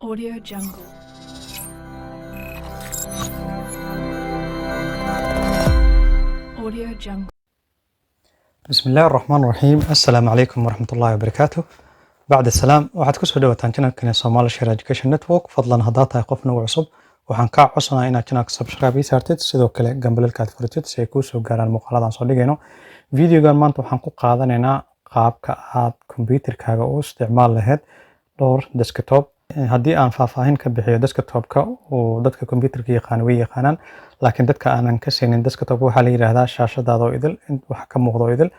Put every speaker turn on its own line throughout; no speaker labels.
Audio Jungle. Audio Jungle.
بسم الله الرحمن الرحيم، السلام عليكم ورحمة الله وبركاته. بعد السلام، waxaad kusoo dhawaataan channelkani Somali Share Education Network. Fadlan, haddaad tahay qof nagu cusub, waxaan kaa codsanayaa inaad channelka subscribe ii saartid, sidoo kale gambaleelka aad furitid si ay kuu soo gaaraan muuqaaladan soo dhigayno. Videogan maanta waxaan ku qaadanaynaa qaabka aad computerkaaga u isticmaal lahayd dhowr desktop. Haddii aan faahfaahin ka bixiyo desktopka, oo dadka computerka yaqaan way yaqaanaan, laakiin dadka aanan ka siinin, desktop waxaa la yidhaahdaa shaashadaada oo idil, wax ka muuqda oo idil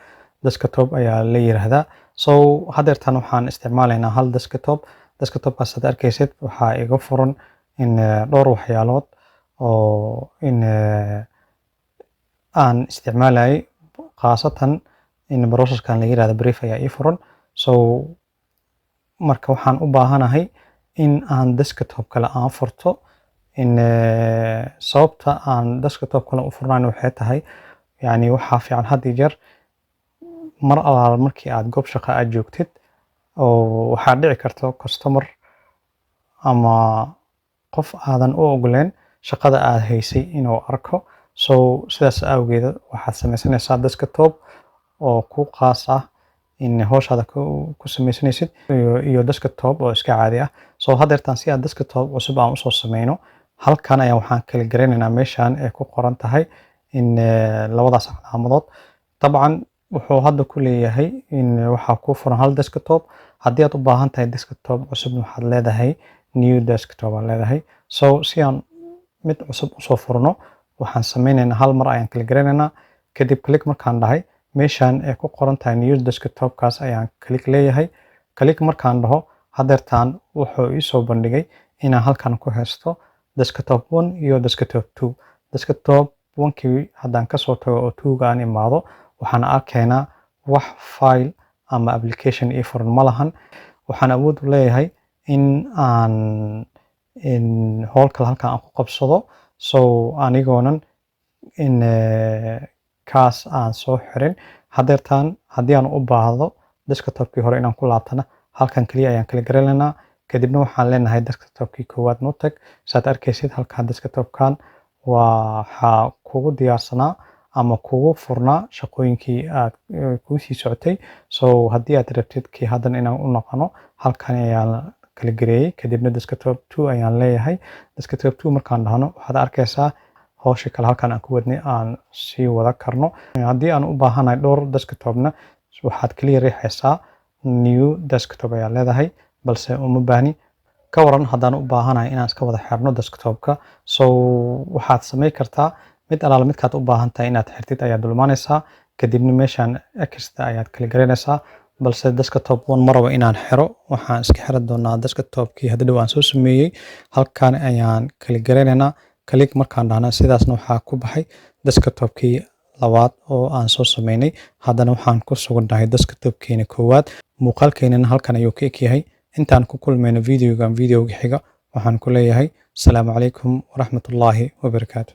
desktop ayaa la yidhaahdaa. So hadeertan waxaan isticmaalaynaa hal desktop. Desktopkaas aad arkaysid waxaa iga furan in dhowr waxyaalood oo in aan isticmaalayay, khaasatan in browserkan la yiraahdo Brave ayaa ii furan. So marka waxaan u baahanahay in aan desktop kale aan furto. In sababta aan desktop kale u furnayn waxay tahay, yani, waxaa fiican had iyo jeer mar alaala markii aad goob shaqo aad joogtid oo waxaa dhici karto customer ama qof aadan u ogoleen shaqada aad haysay inuu arko. So sidaas awgeed waxaad samaysanaysaa desktop oo ku qaas ah in hawshaada ku samaysanaysid iyo desktop oo iska caadi ah. So hadeertan si aan desktop cusub aan usoo sameyno, halkan ayaa waxaan kala garanaynaa meeshan ay ku qoran tahay in labadaas calaamadood. Dabcan wuxuu hadda ku leeyahay in waxaa ku furan hal desktop. Haddii aad u baahan tahay desktop cusub, waxaad leedahay new desktop aad leedahay. So si aan mid cusub usoo furno, waxaan sameynaynaa hal mar ayaan kala garanaynaa. Kadib click markaan dhahay, meeshan ay ku qoran tahay new desktopkaas ayaan click leeyahay. Click markaan dhaho, hadeertaan wuxuu ii soo bandhigay inaan halkan ku haysto desktop one iyo desktop two. Desktop one-kii haddaan kasoo tago oo two-ga aan imaado, waxaan arkaynaa wax file ama application ii furan ma lahan. Waxaan awood u leeyahay in aan in howl kale halkan aan ku qabsado, so anigoonan in kaas aan soo xirin. Hadeertaan haddii aan u baahdo desktopkii hore inaan ku laabtana, halkan kaliya ayaan kala garanaynaa. Kadibna waxaan leenahay desktopkii koowaad noo tag. Saad arkaysid, halkan desktopkan waxaa kugu diyaarsanaa ama kugu furnaa shaqooyinkii aad kuu sii socotay. So haddii aad rabtid kii haddan inaan u noqono, halkan ayaan kala gareeyey, kadibna desktop two ayaan leeyahay. Desktop two markaan dhahno, waxaad arkaysaa hawsha kale halkan aan ku wadnay aan sii wada karno. Haddii aan u baahanahay dhowr desktopna, waxaad kaliya riixaysaa new desktop ayaa leedahay, balse uma baahni. Ka waran haddaan u baahanahay inaan iska wada xirno desktopka? So waxaad samayn kartaa, mid alaala midkaad u baahan tahay inaad xirtid ayaad dulmaanaysaa, kadibna meeshaan X-ta ayaad kala garanaysaa. Balse desktop one ma rabo inaan xiro, waxaan iska xiri doonaa desktopkii hadda dhow aan soo sameeyey. Halkan ayaan kala garanaynaa. Click markaan dhahna, sidaasna waxaa ku baxay desktopkii labaad oo aan soo sameynay. Haddana waxaan ku sugannahay desktopkeena koowaad. Muuqaalkeenana halkan ayuu ka eg yahay. Intaan ku kulmayno videogan videoga xiga, waxaan ku leeyahay asalaamu calaykum waraxmatullaahi wabarakaatu.